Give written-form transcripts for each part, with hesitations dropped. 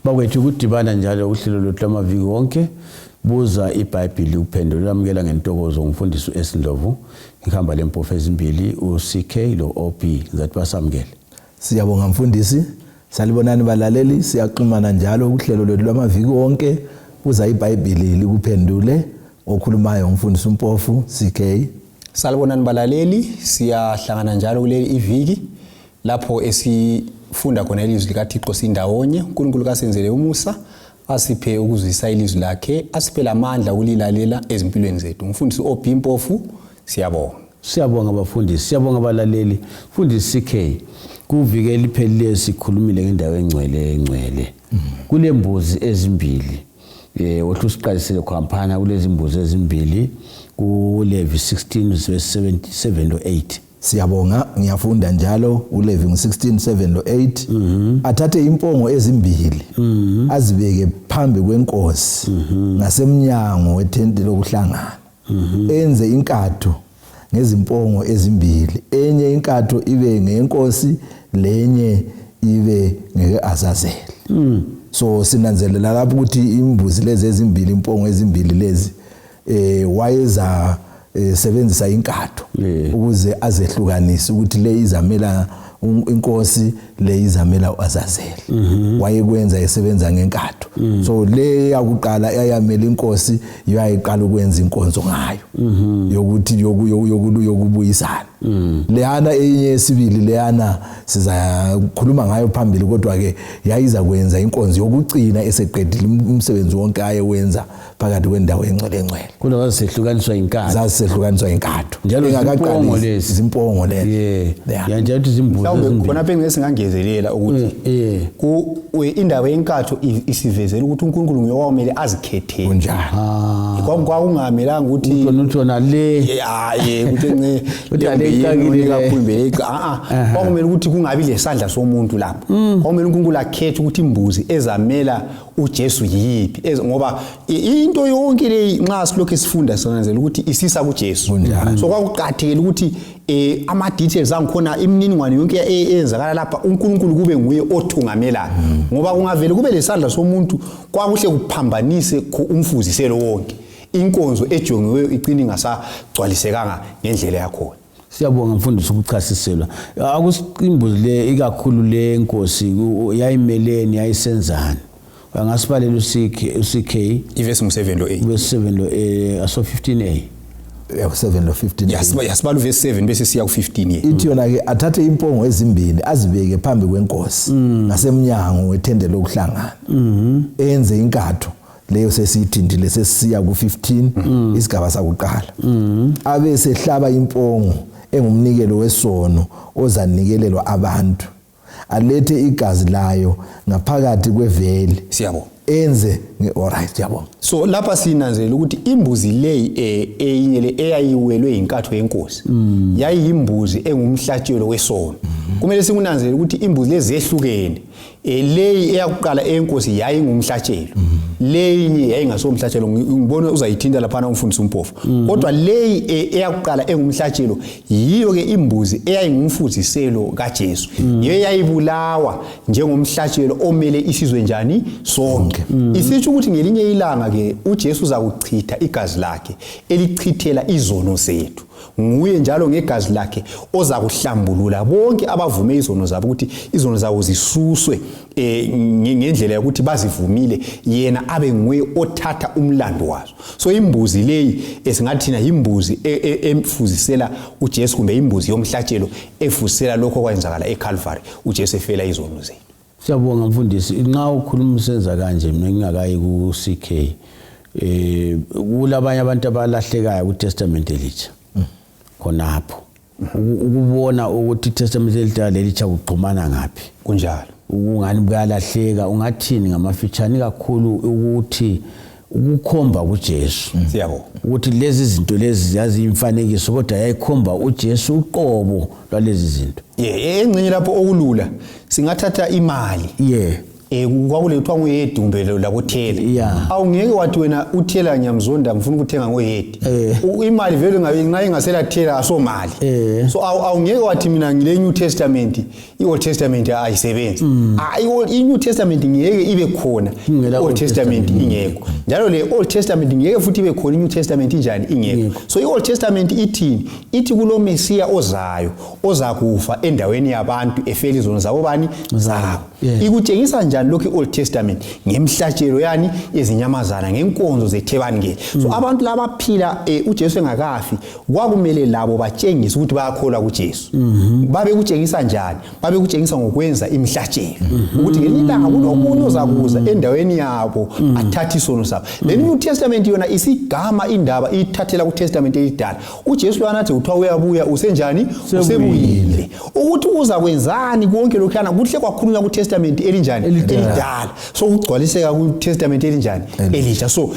Bakwethu kudibana njalo uhlelo lwethu lwamaviki wonke buza iBhayibhili uphendule lamukela ngentokozo ngumfundisi uS Ndlovu ngihamba lempofu ezimbili uCK lo OB ngizathi basamukele. Siyabonga mfundisi. Salibonani balaleli, siyaxhumana njalo kuhlelo lwethu lwamaviki wonke buza iBhayibhili likuphendule. Okhulumayo umfundisi uMpofu CK. Salibonani balaleli, siyahlangana njalo kuleli iviki lapho esifunda khona ilizwi likaThixo sindawonye. uNkulunkulu kasenzele umusa asiphe ukuzwisisa ilizwi lakhe, asiphe lamandla ukulilalela ezimpilweni zethu. Umfundisi OB Mpofu, siyabonga. Siyabonga bafundisi, siyabonga balaleli. Mfundisi CK, kuviki eliphelileyo sikhulumile ngendawo engcwele engcwele. Kulembuzi ezimbili. Eh othi usiqalisele khwaphana kulezi mbuzi ezimbili kuLevi 16 verse 7 to 8. Siyabonga ngiyafunda njalo uLevi ngu-16 7 lo 8 mm -hmm. athathe impongo ezimbili mm -hmm. azibeke phambi kwenkosi mm -hmm. ngasemnyango wethente lokuhlangana mm -hmm. enze inkatho ngezimpongo ezimbili enye inkatho ibe ngeyenkosi lenye ibe ngeke-Azazeli mm. So sinanzelela lapho ukuthi imbuzi lezi ezimbili impongo ezimbili lezi wayeza sebenzisa inkatho ukuze azehlukanise ukuthi le izamela inkosi le izamela uAzazeli. Wayekwenza esebenza ngenkatho. So le yakuqala eyamela inkosi yayiqala ukwenza inkonzo ngayo yokuthi yokubuyisana. Leyana eyinye yesibili leyana sizakhuluma ngayo phambili, kodwa ke yayiza kwenza inkonzo yokucina eseqedile umsebenzi wonke ayewenza phakathi kwendawo engcwele engcwele. Kodwa zazisehlukaniswa inkatho. Zazisehlukaniswa inkatho. Njalo zimpongo lezi. Zimpongo lezi. Yeah. Yeah. Njalo zimbuzi. Mhlawumbe khona phela ngesingangezelela ukuthi ku indaba yenkatho isivezela ukuthi uNkulunkulu nguye owamele azikhethele. Kunjalo. Kwakungamelanga ukuthi uthona le. Yeah, ukuthi nce Uthi ale icakile kakhulu mbele kwakumele ukuthi kungabi lesandla somuntu lapho. Kwakumele uNkulunkulu akhethe ukuthi imbuzi ezamela uJesu yiphi, ngoba into yonke le nxa silokhu sifunda sinanzela ukuthi isisa kuJesu. So kwakuqakathekile ukuthi ama details angikhona imininingwane yonke eyenzakala lapha uNkulunkulu kube nguye othungamelayo, ngoba kungavele kube lesandla somuntu kwakuhle kuphambanise umfuziselo wonke, inkonzo ejongiweyo icine ingasagcwalisekanga ngendlela yakhona. Siyabonga mfundisi ukuchasiselwa. Akusimbuzi le ikakhulu le nkosi yayimeleni yayisenzani. Angasibalela uCK ivesi ngu7 lo 8. Verse 7 lo aso 15a. 7 lo 15. Yasibala uvesi 7 bese siya ku15. Ithi yona ke athathe impongo ezimbili azibeke phambi kwenkosi ngasemnyango wethende lokuhlangana. Enze inkatho leyo sesiyithintile sesiya ku15 isigaba sakuqala. Abe sehlaba impongo engumnikelo wesono ozanikelelwa abantu. Alethe igazi layo ngaphakathi kweveli. Siyabonga. Enze alright, siyabonga. So lapha sinanzelela ukuthi imbuzi leyi eyinye le eyayiwelwe inkatho yenkosi yayiyimbuzi engumhlatshelo wesono. Kumele sikunanzelele ukuthi imbuzi lezi zehlukene. Leyi eyakuqala eyenkosi yayingumhlatshelo, leyinye yayingasomhlatshelo. Ngibona uzayithinta laphana umfundisi uMpofu. Kodwa leyi eyakuqala engumhlatshelo yiyo ke imbuzi eyayingumfuziselo kaJesu. Yiyo eyayibulawa njengomhlatshelo omele isizwe njani sonke. Isitsho ukuthi ngelinye ilanga ke uJesu uzakuchitha igazi lakhe elichithela izono zethu. Nguye njalo ngegazi lakhe ozakuhlambulula bonke abavume izono zabo ukuthi izono zabo zisuswe ngendlela yokuthi bazivumile, yena abe nguye othatha umlando wazo. So imbuzi leyi esingathi thina yimbuzi emfuzisela uJesu, kumbe imbuzi yomhlatshelo efuzisela lokho okwenzakala eCalvary uJesu efela izono zethu. Siyabonga mfundisi. Nxa ukhuluma usenza kanje mina ngingakayi ku CK kulabanye abantu abalahlekayo ku Testament elitsha khonapho ukubona ukuthi iTestament elidala lelitsha kuxhumana ngaphi. Kunjalo. Ukungani kuyalahleka. Ungathini ngamafitshane kakhulu ukuthi ukukhomba kuJesu? Siyabonga. Ukuthi lezi zinto lezi ziyimfanekiso kodwa yayikhomba uJesu uqobo lwalezi zinto. Engxenye lapho okulula singathatha imali. Kwakule kuthiwa nguyedi kumbe labothela. Yeah. Awungeke wathi wena uthela ngiyamzonda ngifuna ukuthenga ngoyedi. Eh. Imali vele ngabe nxa ingasela thela asomali. Eh. So awungeke wathi mina ngile New Testament, i-Old Testament ayisebenzi. Ah, i-New Testament ngeke ibe khona, Ingela i-Old Old Testament ingekho. Njalo le Old Testament ngeke futhi ibe khona i-New Testament injani ingekho. Ingekho. So i-Old Testament ithini? Ithi kulo Mesiya ozayo ozakufa endaweni yabantu efela izono zabo bani? Zabo. Yeah. Ikutshengisa njani lokhu i-Old Testament? Ngemhlatshelo yani yezinyamazana, ngenkonzo zethebanikeli. So abantu labaphila uJesu engakafi kwakumele labo batshengise ukuthi bayakholwa kuJesu. Babe kutshengisa njani? Babe kutshengisa ngokwenza imihlatshelo. Ukuthi ngelinye ilanga kulomunye ozakuza endaweni yabo athathe isono sabo. Le New Testament yona isigama indaba ithathela ku Testament elidala. uJesu lwana athi kuthiwa uyabuya usenjani? Usebuyile. Ukuthi uza kwenzani konke lokhuyana kuhle kwakhulunywa ku Testament elinjani? Elidala. So kugcwaliseka ku Testament elinjani? Elitsha. So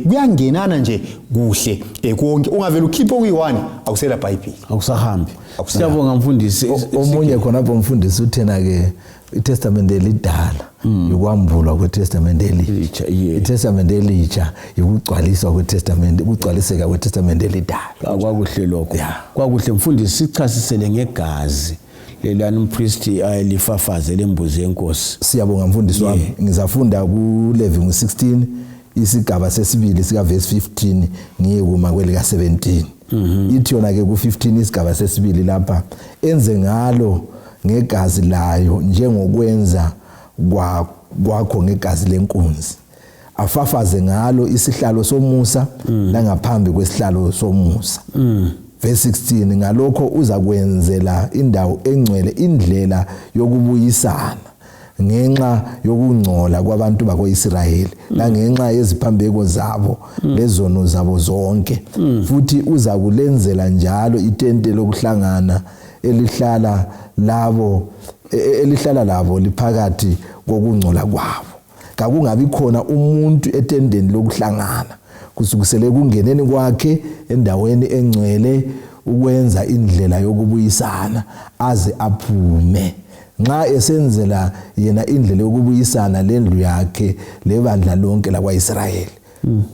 kuyangenana nje kuhle konke. Ungavela ukhiphe okuyi-one akusela Bhayibheli. Akusahambi. Akusahambi. Siyabonga mfundisi. Omunye khonapho mfundisi uthena ke iTestament elidala yikwambulwa kweTestament elitsha. Elitsha, yeah. iTestament elitsha yikugcwaliswa kweTestament, ukugcwaliseka kweTestament elidala. Kwakuhle lokho. Yeah. Kwakuhle mfundisi, sichasisele ngegazi lelani umpristi ayelifafaze lembuzi yenkosi. Siyabonga mfundisi wami. Ngizafunda kuLevi ngo-16 isigaba sesibili sika verse 15 ngiye kuma kwelika 17. Ithi yona ke ku-15 isigaba sesibili lapha, enze ngalo ngegazi layo njengokwenza kwakho ngegazi lenkunzi, afafaze ngalo isihlalo somusa nangaphambi kwesihlalo somusa. Verse 16, ngalokho uzakwenzela indawo engcwele indlela yokubuyisana ngenxa yokungcola kwabantu bakwaIsrayeli langenxa yeziphambeko zabo lezono zabo zonke. Futhi uzakulenzela njalo itente lokuhlangana elihlala labo liphakathi kokungcola kwabo. Kakungabi khona umuntu etendeni lokuhlangana kusukisele ekungeneni kwakhe endaweni engcwele ukwenza indlela yokubuyisana aze aphume. Nxa esenzela yena indlela yokubuyisana lendlu yakhe lebandla lonke lakwaIsrayeli.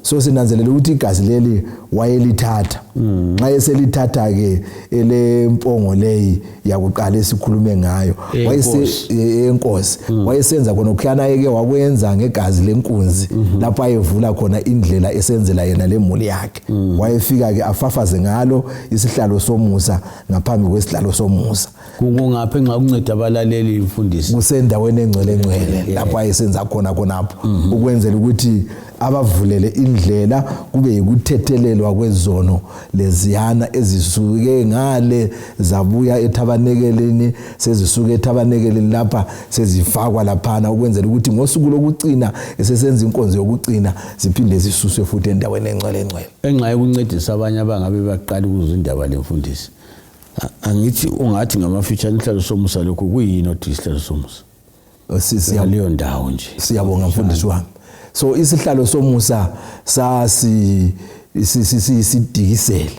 So sinanzelela ukuthi igazi leli wayelithatha. Nxa eselithatha ke elempongo leyi yakuqala esikhulume ngayo, Enkosi. Enkosi. Wayesenza khona okuhlana eke wakwenza ngegazi lenkunzi, lapho ayevula khona indlela esenzela yena lemuli yakhe. Wayefika ke afafaze ngalo isihlalo somusa ngaphambi kwesihlalo somusa. Kungaphi nxa kunceda abalaleli mfundisi? Kusendaweni engcwele ngcwele lapho ayesenza khona khonapho, ukwenzela ukuthi abavulele indlela kube yikuthethelelwa kwezono leziyana ezisuke ngale zabuya ethabanekeleni, sezisuke ethabanekeleni lapha sezifakwa laphana, ukwenzela ukuthi ngosuku lokucina esesenza inkonzo yokucina ziphinde zisuswe futhi endaweni engcwele ngcwele. Enxa yokuncedisa abanye abangabe baqala ukuzwa indaba lemfundisi, angithi ungathi ngamafitshane isihlalo somusa lokhu kuyini othi isihlalo somusa? Leyo ndawo nje. Siyabonga mfundisi wami. So isihlalo somusa sasidikisela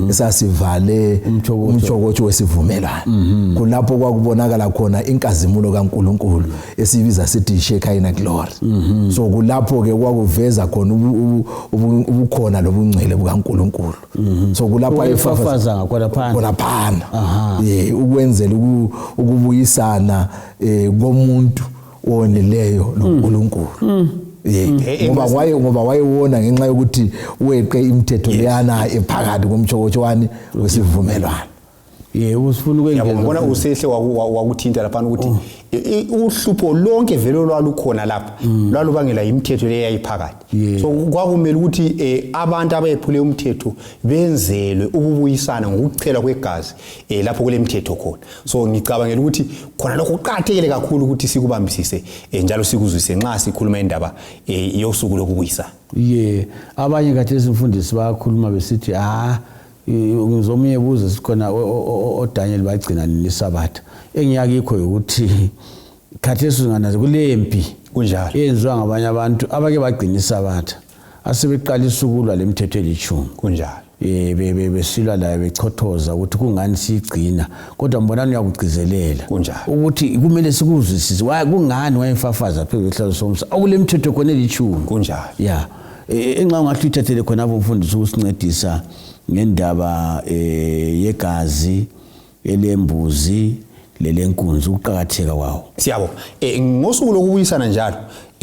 esasivale umtshokotsho wesivumelwano. Kulapho kwakubonakala khona inkazimulo kaNkuluNkulu esibiza sithi Shekinah glory. So kulapho ke kwakuveza khona ubukhona lobungcwele bukaNkuluNkulu. So kulapho ayefafaza ngakhona phana. Khona phana. Ukwenzela ukubuyisana komuntu owonileyo noNkulunkulu. Ngoba wayewona ngenxa yokuthi weqe imithetho leyana ephakathi komtshokotsho wani wesivumelwano. Yebo, sifuna ukwengeza. Yabona usehle wakuthinta lapha ukuthi uhlupho lonke vele lwalukhona lapha lwalubangela imithetho leyayiphakathi. So kwakumele ukuthi abantu abayephule umthetho benzelwe ukubuyisana ngokuchelwa kwegazi lapho kule mithetho khona. So ngicabangela ukuthi khona lokho kuqakathekile kakhulu ukuthi sikubambisise njalo sikuzwise nxa sikhuluma indaba yosuku lokubuyisana. Abanye khathesi mfundisi bayakhuluma besithi ngizomunye buze sikhona oDaniel bagcina nini iSabatha. Engiyakikho ukuthi khathesi unganazi kulempi kunjalo eyenziwa ngabanye abantu abake bagcina iSabatha asebeqalisa ukulwa lemithetho elitshumi. Kunjalo. Besilwa layo bechothoza ukuthi kungani siyigcina, kodwa mbonani uyakugcizelela Kunjalo. ukuthi kumele sikuzwisise kungani wayefafaza phezu kwesihlalo somsa okule mithetho khona elitshumi. Kunjalo. Ya, enxa ungahle uyithathele khona apho mfundisi ukusincedisa ngendaba yegazi elembuzi lelenkunzi, ukuqakatheka kwawo. Siyabonga. Ngosuku lokubuyisana njalo,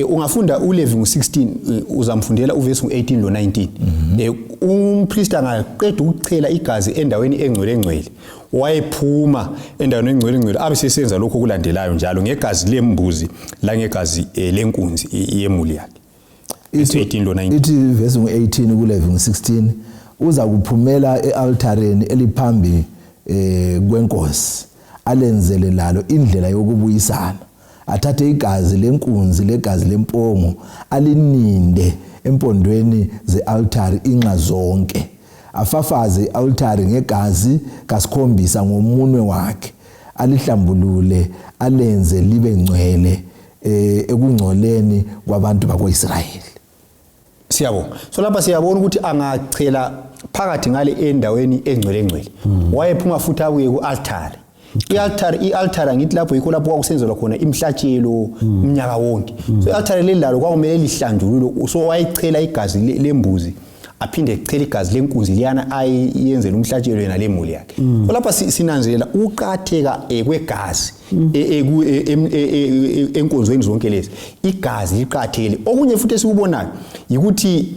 ungafunda uLevi ngu-16, uzamfundela uvesi ngu-18 lo-19. Umpristi angaqeda ukuchela igazi endaweni engcwele engcwele, wayephuma endaweni engcwele engcwele abe sesenza lokho okulandelayo njalo ngegazi lembuzi langegazi lenkunzi yemuli yakhe. Verse 18 lo 19. Ithi verse ngu-18 kuLevi ngu-16, uza kuphumela e-altareni eliphambi kwenkosi, alenzele lalo indlela yokubuyisana, athathe igazi lenkunzi legazi lempongo alininde empondweni ze-altari inxa zonke, afafaze i-altari ngegazi kasikhombisa ngomunwe wakhe, alihlambulule alenze libe ngcwele ekungcoleni kwabantu bakwa-Israyeli. Siyabonga. So lapha siyabona ukuthi angachela phakathi ngale endaweni engcwele engcwele, wayephuma futhi abuye ku-altari. I-altari angithi lapho yikho lapho kwakusenzelwa khona imhlatshelo umnyaka wonke. So i-altari leli lalo kwakumele lihlanjululwe. So wayechela igazi lembuzi, aphinde echele igazi lenkunzi liyana ayenzele umhlatshelo yena lemuli yakhe. So lapha sinanzelela ukuqakatheka kwegazi enkonzweni zonke lezi. Igazi liqakathekile. Okunye futhi esikubonayo yikuthi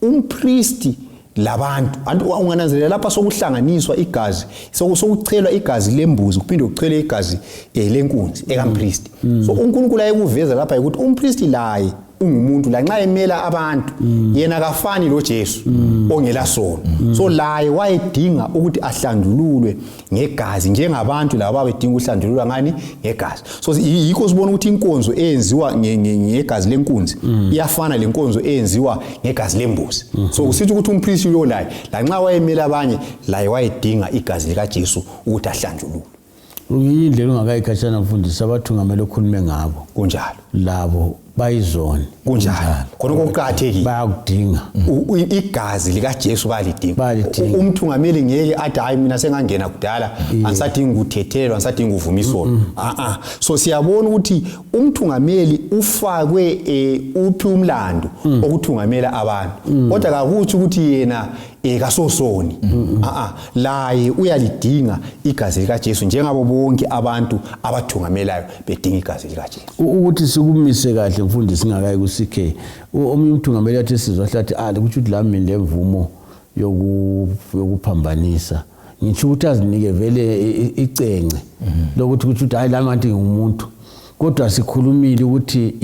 umpristi labantu, antu ungananzelela lapha sokuhlanganiswa igazi, sokuchelwa igazi lembuzi kuphinde kuchelwe igazi lenkunzi ekampristi. So uNkulunkulu ayekuveza lapha ukuthi umpristi laye ungumuntu, lanxa emela abantu, yena kafani lo Jesu ongela sono. So laye wayedinga ukuthi ahlanjululwe ngegazi njengabantu laba abedinga ukuhlanjululwa ngani ngegazi. So yikho sibona ukuthi inkonzo eyenziwa ngegazi lenkunzi iyafana lenkonzo eyenziwa ngegazi lembuzi. So kusithi ukuthi umpristi lo laye lanxa wayemela abanye, laye wayedinga igazi likaJesu ukuthi ahlanjululwe. Indlela ungakayikhatshana mfundisi, abathungameli okhulume ngabo. Kunjalo. Labo bayizoni. Kunjalo. Khona kuqakathekile. Bayakudinga. Igazi likaJesu bayalidinga. Bayalidinga. Umthungameli ngeke athi hayi mina sengangena kudala, angisadingi ukuthethelelwa, angisadingi ukuvuma isono. So siyabona ukuthi umthungameli ufakwe uphi umlando okuthungamela abantu. Kodwa kakuthi ukuthi yena kasosoni. Laye uyalidinga igazi likaJesu njengabo bonke abantu abathungamelayo bedinga igazi likaJesu. Ukuthi sikumise kahle mfundisi singakayi ku-CK. Omunye umthungameli athi sizwa hlathi kuthi ukuthi lami lemvumo yokuphambanisa. Ngitsho ukuthi azinike vele icence lokuthi kuthi ukuthi hayi lami ngathi ngingumuntu. Kodwa sikhulumile ukuthi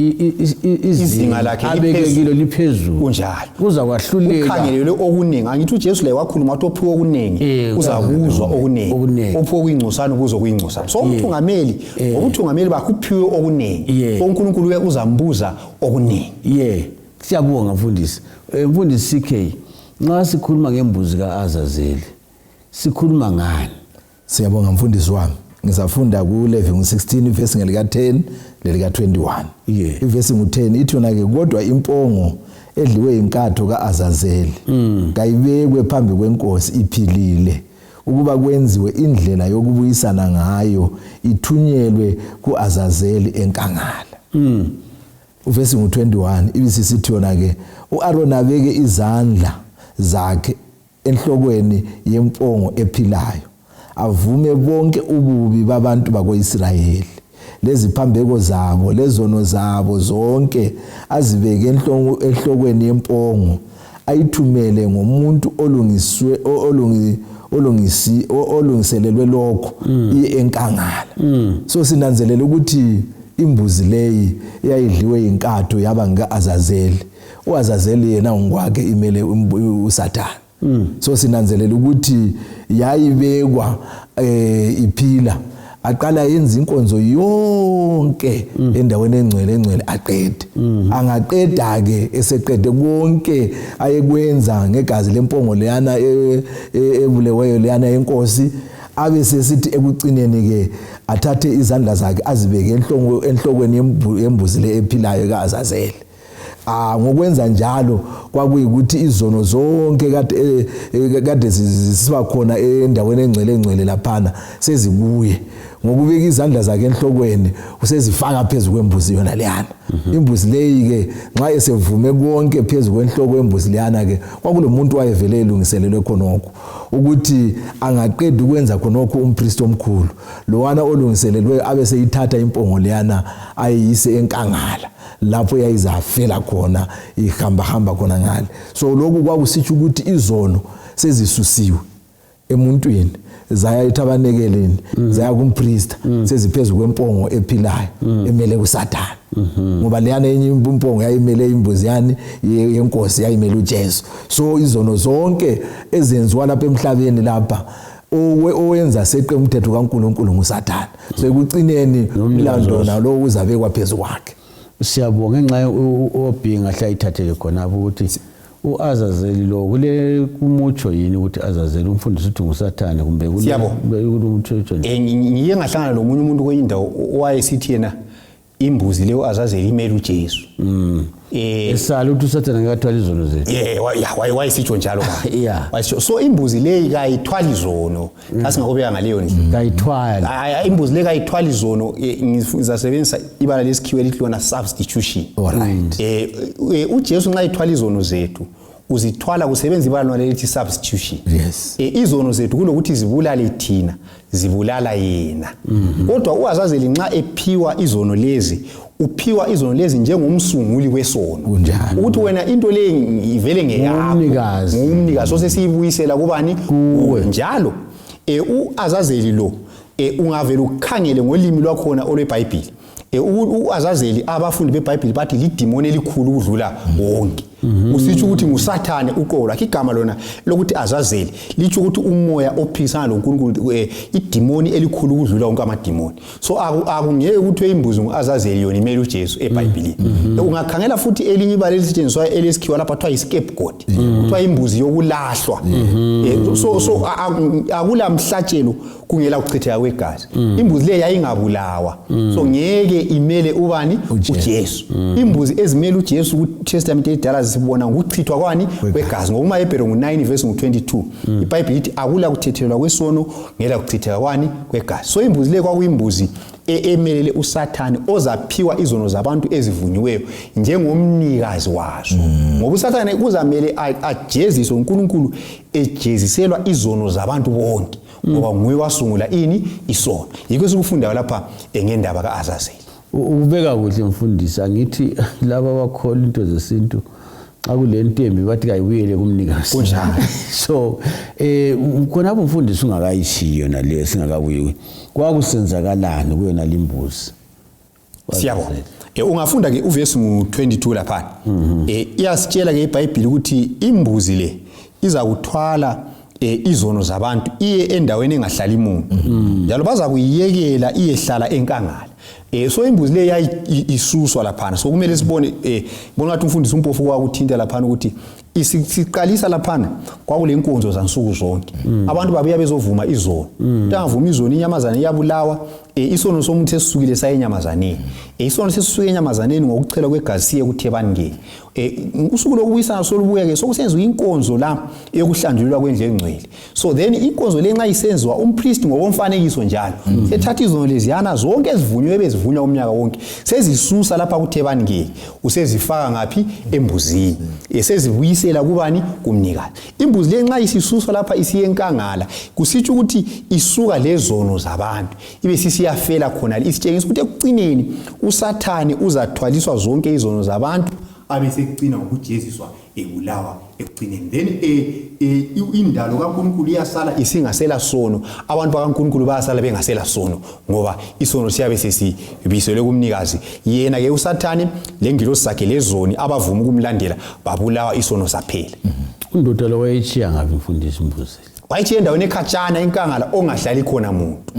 izinga lakhe abekekile liphezulu. Kunjalo. Kuza kwahluleka. Ukhangelelwe okuningi. Angithi uJesu laye wakhuluma wathi ophiwe okuningi, uzakuzwa okuningi. Okuningi. Ophiwe okuyingcosana ukuzwa okuyingcosana. So umthungameli, ngobuthungameli bakhe uphiwe okuningi. So uNkulunkulu uye uzambuza okuningi. Siyabonga mfundisi. Mfundisi CK, nxa sikhuluma ngembuzi kaAzazeli, sikhuluma ngani? Siyabonga mfundisi wami. Ngizafunda ku-11 ngu-16 ivesi ngelika 10 lelika 21. Ivesi ngu-10 ithi yona ke, kodwa impongo edliwe inkatho kaAzazeli kayibekwe phambi kwenkosi iphilile, ukuba kwenziwe indlela yokubuyisana ngayo, ithunyelwe kuAzazeli enkangala. Uvesi ngu-21 ibisisithi yona ke, uAron abeke izandla zakhe enhlokweni yempongo ephilayo, avume bonke ububi babantu bakoIsrayeli, leziphambeko zabo lezono zabo zonke, azibeke enhlokweni yempongo, ayithumele ngomuntu olungiselelwe lokho, iye enkangala. So sinanzelela ukuthi imbuzi leyi eyayidliwe inkatho yaba ngekaAzazeli. uAzazeli yena ngokwakhe imele uSathane. So sinanzelela ukuthi yayibekwa iphila, aqala yenza inkonzo yonke endaweni engcwele engcwele aqede. Angaqeda ke eseqede konke ayekwenza ngegazi lempongo leyana ebuleweyo leyana yenkosi, abe sesithi ekucineni ke athathe izandla zakhe azibeke enhlokweni yembuzi le ephilayo kaAzazeli. Ngokwenza njalo kwakuyikuthi izono zonke kade zisiba khona endaweni engcwele engcwele laphana sezikuye. Ngokubeka izandla zakhe enhlokweni usezifaka phezu kwembuzi yona leyana. Imbuzi leyi ke nxa esevume konke phezu kwenhloko yembuzi leyana ke kwakulomuntu wayevele elungiselelwe khonokho ukuthi angaqeda ukwenza khonokho umpristi omkhulu lowana olungiselelwe abe seyithatha impongo leyana ayiyise enkangala lapho yayizafela khona ihamba hamba khona ngale. So lokhu kwakusitsho ukuthi izono sezisusiwe emuntwini zaya ethabanekeleni, zaya kumpriest, seziphezu kwempongo ephilayo emele kuSathane. Ngoba leyana enye impongo yayimele imbuzi yani yenkosi, yayimele uJesu. So izono zonke ezenziwa lapha emhlabeni lapha owenza seqe umthetho kaNkuluNkulu nguSathane. So ekucineni umlando nalo uzabekwa phezu kwakhe. Siyabonga ngenxa obhinga hlayithathele khona ukuthi uAzazeli lo kule kumutsho yini ukuthi Azazeli umfundisi uthi nguSathane kumbe kule kumutsho nje? Ngiye ngahlangana lomunye umuntu kwenye indawo owayesithi yena imbuzi leyo Azazeli imele uJesu. Esala ukuthi uSathane ngakathwala izono zethu. Wayesitsho njalo ka. So imbuzi leyi kayithwali izono. Asingakubeka ngaleyo ndlela. Kayithwali. Imbuzi leyi kayithwali izono, ngizasebenzisa ibala lesikhiwe elithi lona substitution. Alright. uJesu nxa ethwala izono zethu uzithwala kusebenza ibala lona elithi substitution. Yes. Izono zethu kulokuthi zibulale thina, zibulala yena. Kodwa uAzazeli nxa ephiwa izono lezi, uphiwa izono lezi njengomsunguli wesono. Ukuthi wena into le ivele ngeyakho. Ngumnikazi. Ngumnikazi. So sesiyibuyisela kubani? Kuwe. Njalo uAzazeli lo ungavela ukhangele ngolimi lwakhona olweBhayibheli. uAzazeli abafundi beBhayibheli bathi lidimoni elikhulu ukudlula wonke. Usitsho ukuthi nguSathane uqobo lwakhe. Igama lona lokuthi Azazeli litsho ukuthi umoya ophikisana loNkulunkulu, idimoni elikhulu ukudlula wonke amadimoni. So akungeke ukuthi imbuzi nguAzazeli yona imele uJesu eBhayibhelini. Ungakhangela futhi elinye ibala elisetshenziswa elesikhiwa lapha kuthiwa yi-scapegoat, kuthiwa imbuzi yokulahlwa. So akula mhlatshelo kungela ukuchitheka kwegazi. Imbuzi le yayingabulawa. So ngeke imele ubani? uJesu. Imbuzi ezimele uJesu ku Testament elidala sibona ngokuchithwa kwani kwegazi. Ngoba uMahebheru ngu9 verse ngu22 iBhayibheli ithi akula kuthethelwa kwesono ngela kuchitheka kwani kwegazi. So imbuzi le kwakuyimbuzi emelele uSathane ozaphiwa izono zabantu ezivunyiweyo njengomnikazi wazo. Ngoba uSathane kuzamele ajeziswe uNkulunkulu ejeziselwa izono zabantu bonke. Ngoba nguye wasungula ini isono. Yikho esikufundayo lapha ngendaba kaAzazeli. Ubeka kuhle mfundisi, angithi laba abakholwa into zesintu xa kulentembi bathi kayibuyele kumnikazi. Kunjalo. So khona mfundisi ungakayishiyo yona le singakabuyi. Kwakusenzakalani kuyona limbuzi? Siyabonga. Ungafunda ke uvesi ngu22 lapha. Iyasitshela ke iBhayibheli ukuthi imbuzi le iza kuthwala izono zabantu iye endaweni engahlali muntu. Njalo baza kuyiyekela iyehlala enkangala. So imbuzi le yayisuswa laphana. So kumele sibone bona ngathi umfundisi uMpofu kwakuthinta laphana ukuthi siqalisa laphana kwakulenkonzo zansuku zonke. Abantu babuya bezovuma izono. Utangavuma izono inyamazana iyabulawa. Isono somuntu sesisukile sayenyamazaneni. Isono sesisuke enyamazaneni ngokuchela kwegazi siye kuthebanikeli. Usuku lokubuyisana solubuya ke sokusenziwa inkonzo la yokuhlanjululwa kwendlu engcwele. So then inkonzo le nxa isenziwa umpriest ngokomfanekiso njalo sethatha izono leziyana zonke ezivunywe ebezivunywa umnyaka wonke sezisusa lapha kuthebanikeli usezifaka ngaphi embuzini, sezibuyisela kubani? Kumnikazi. Imbuzi le nxa isisuswa lapha isiye enkangala kusitsho ukuthi isuka lezono zabantu ibe sisiyafela khona. Isitshengisa ukuthi ekucineni uSathane uzathwaliswa zonke izono zabantu abe sekucina ngokujeziswa ebulawa ekucineni. Then indalo kaNkulunkulu iyasala isingasela sono, abantu bakaNkulunkulu bayasala bengasela sono ngoba isono siyabe sesibiselwe kumnikazi. Yena ke uSathane lengilosi zakhe lezoni abavuma ukumlandela babulawa isono saphela. Undoda lo wayetshiya ngapi mfundisi imbuzi? Wayetshiya endaweni ekhatshana enkangala ongahlali khona muntu.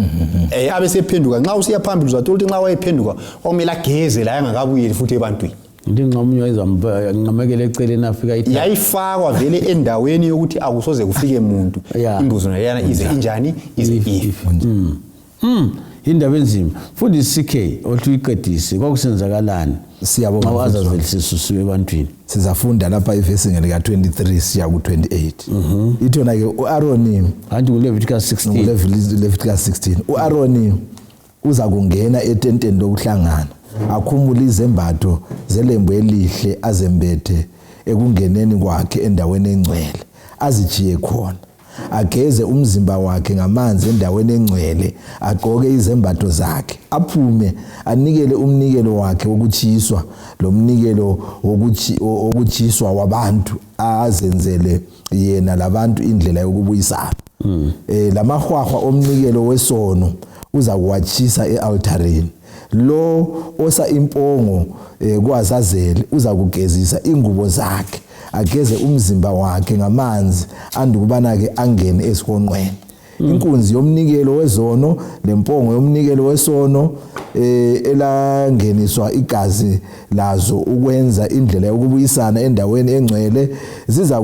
Abe sephenduka nxa usiya phambili uzathola ukuthi nxa wayephenduka kwakumele ageze la engakabuyeli futhi ebantwini. Into enqamunye wayezamnqamekela eceleni afika yayifakwa vele endaweni yokuthi akusoze kufike muntu. Imbuzi leyana ize injani? Ize ife. Indaba enzima. Mfundisi CK, othi uyiqedise, kwakusenzakalani? Siyabonga, Nxa mfundisi wami. u-Azazeli sesusiwe ebantwini. Sizafunda lapha ivesi ngelika-23 siya ku-28. Ithi yona-ke u-Aroni, Anti nguLeviticus 16. nguLeviticus 16, u-Aroni uza kungena etenteni lokuhlangana, akhumule izembatho zelembu elihle azembethe ekungeneni kwakhe endaweni engcwele, azijiye khona, ageze umzimba wakhe ngamanzi endaweni engcwele, agqoke izembatho zakhe, aphume anikele umnikelo wakhe wokutshiswa lomnikelo wokutshiswa wabantu, azenzele yena labantu indlela yokubuyisana. Lamahwahwa omnikelo wesono uza kuwatshisa e-altareni. Lo osa impongo kuAzazeli uza kugezisa ingubo zakhe, ageze umzimba wakhe ngamanzi, andukubana-ke angene esihonqweni. Inkunzi yomnikelo wezono lempongo yomnikelo wesono elangeniswa igazi lazo ukwenza indlela yokubuyisana endaweni engcwele ziza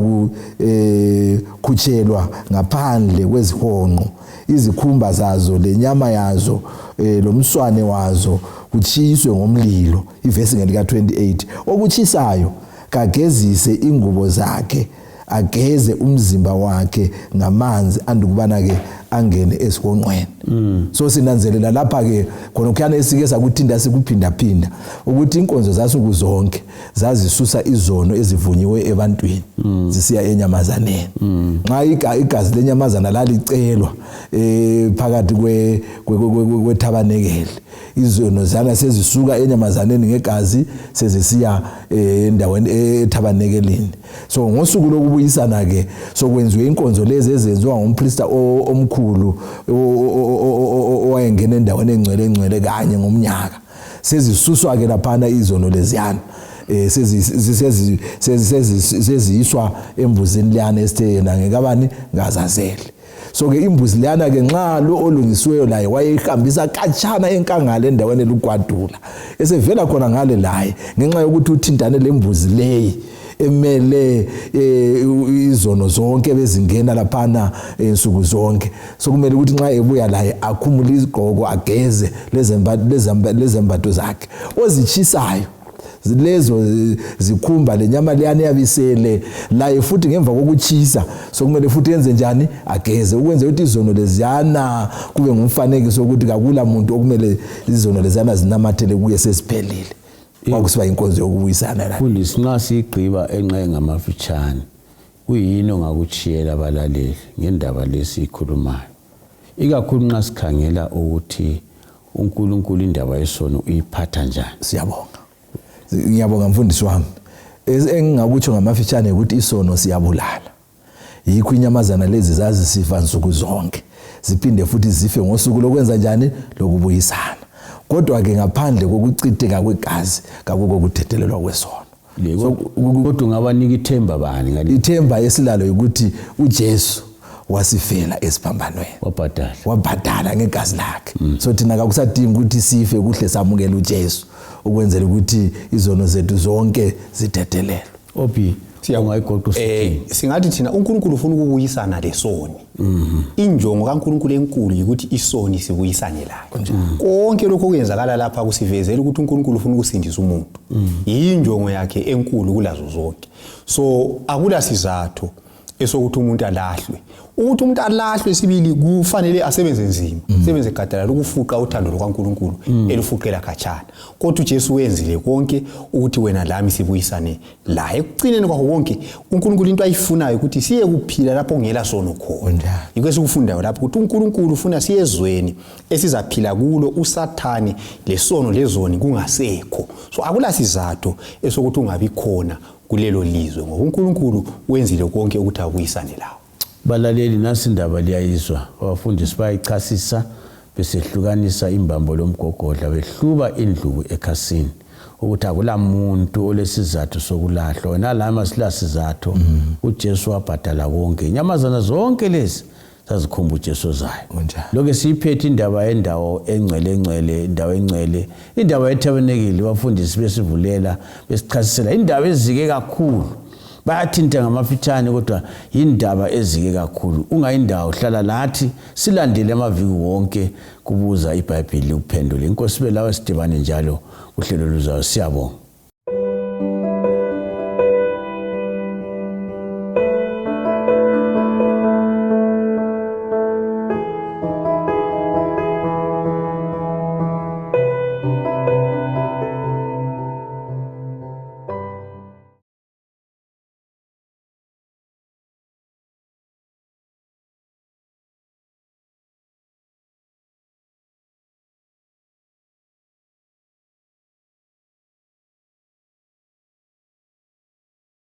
kukhutshelwa ngaphandle kwezihonqo. Izikhumba zazo lenyama yazo lomswane wazo kutshiswe ngomlilo. Ivesi ngelika 28, okutshisayo kagezise ingubo zakhe, ageze umzimba wakhe ngamanzi, andukubana-ke angene esihonqweni. So sinanzelela lapha-ke khona esike sakuthinda sikuphindaphinda ukuthi inkonzo zasuku zonke zazisusa izono ezivunyiwe ebantwini zisiya enyamazaneni. Nxa igazi lenyamazana lalicelwa phakathi kwethabanekele, izono zana sezisuka enyamazaneni ngegazi sezisiya endaweni ethabanekeleni. So ngosuku lokubuyisana ke sokwenziwe inkonzo lezi ezenziwa ngumpriesta omkhulu owayengena endaweni engcwele engcwele kanye ngomnyaka, sezisuswa ke laphana izono leziyana, seziyiswa embuzini leyana esithe yena ngekabani, ngazazele. So ke imbuzi leyana ke nxa lo olungisiweyo laye wayeyihambisa katshana enkangala endaweni elugwadula, esevela khona ngale laye ngenxa yokuthi uthintane lembuzi leyi emele izono zonke bezingena laphana nsuku zonke, so kumele ukuthi nxa ebuya laye akhumule izigqoko, ageze lezembatho zakhe. Ozitshisayo lezo zikhumba lenyama leyana eyabisele laye futhi ngemva kokutshisa sokumele futhi enze njani, ageze, ukwenza ukuthi izono leziyana kube ngumfanekiso wokuthi kakula muntu okumele izono leziyana zinamathele kuye, sesiphelile. Kwakusiba inkonzo yokubuyisana la. Mfundisi, nxa siyigqiba enxa engamafitshane, kuyini ongakutshiyela abalaleli ngendaba lesiyikhulumayo, ikakhulu nxa sikhangela ukuthi uNkulunkulu indaba yesono uyiphatha njani? Siyabonga, ngiyabonga mfundisi wami. Engingakutsho ngamafitshane ukuthi isono siyabulala. Yikho inyamazana lezi zazisifa nsuku zonke, ziphinde futhi zife ngosuku lokwenza njani, lokubuyisana. Kodwa-ke ngaphandle kokuchitheka kwegazi kakukho kuthethelelwa kwesono. Kodwa ungabanika ithemba bani ngale? Ithemba esilalo ukuthi uJesu wasifela esiphambanweni, wabhadala, wabhadala ngegazi lakhe. So thina kakusadingi ukuthi sife, kuhle samukele uJesu ukwenzela ukuthi izono zethu zonke zithethelelwe. Obi, ungayigoqa usithini? Singathi thina uNkulunkulu ufuna ukubuyisana lesoni. Injongo kaNkulunkulu enkulu yikuthi isoni sibuyisane laye. Konke lokho okuyenzakala lapha kusivezela ukuthi uNkulunkulu ufuna ukusindisa umuntu. Yinjongo yakhe enkulu kulazo zonke. So akula sizathu esokuthi umuntu alahlwe. Ukuthi umuntu alahlwe sibili kufanele asebenze nzima, sebenze gadalala ukufuqa uthando lukaNkulunkulu elufuqela khatshana. Kodwa uJesu wenzile konke ukuthi wena lami sibuyisane laye. Ekucineni kwakho konke uNkulunkulu into ayifunayo ukuthi siye kuphila lapho kungela sono khona. Yikho esikufundayo lapho ukuthi uNkulunkulu ufuna siye ezweni esizaphila kulo uSathane lesono lezoni kungasekho. So akula sizathu esokuthi ungabi khona kulelo lizwe, ngoba uNkulunkulu wenzile konke ukuthi abuyisane lawo. Balaleli, nasi indaba liyayizwa. Abafundisi bayayichasisa besehlukanisa imbambo lomgogodla, behluba indlubu ekhasini ukuthi akula muntu olesizathu sokulahlwa. Wena lami asilasizathu. uJesu wabhadala konke. Inyamazana zonke lezi zazikhomba uJesu ozayo. Lokho siyiphethe indaba yendawo engcwele engcwele, indawo engcwele, indaba yethabanekeli. Abafundisi besivulela, besichasisela indaba ezike kakhulu. Bayathinta ngamafitshane kodwa yindaba ezike kakhulu. Ungayindawo hlala lathi silandele amaviki wonke kubuza iBhayibhili likuphendule. Inkosi ibe lawe sidibane njalo kuhlelo luzayo. Siyabonga.